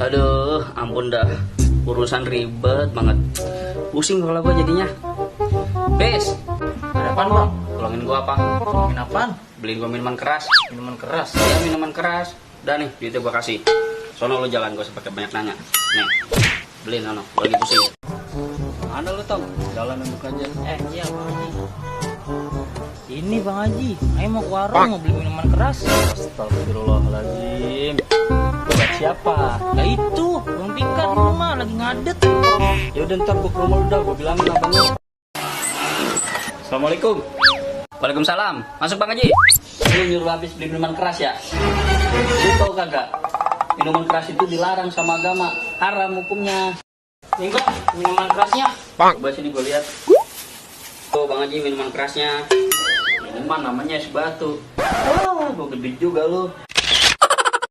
Aduh, ampun dah. Urusan ribet banget. Pusing kalau gue jadinya. Bes, Ada apaan bang? tolongin gue apa? Tolongin apaan? Beliin gue minuman keras. Minuman keras. Ya, minuman keras. Udah nih, duitnya gue kasih. Sono lu jalan, gue pakai banyak nanya. Nih, beliin sono, gue lagi pusing. Mana lu Tom? Jalan nunduk aja. Iya Bang Haji. Ini Bang Haji, ayo mau ke warung mau beli minuman keras. Astagfirullahaladzim. Buat siapa? Nah itu, Bang Pika di rumah lagi ngadet. Ya udah ntar gue ke rumah lu dah, gue bilangin abang lu. Assalamualaikum. Waalaikumsalam. Masuk Bang Haji. Lu nyuruh habis beli minuman keras ya? Lu tau kagak? Minuman keras itu dilarang sama agama, haram hukumnya. Nih Bang, minuman kerasnya. Coba sini gue lihat. Tuh Bang Haji minuman kerasnya. Minuman namanya es batu. Wah, gue gede juga lu.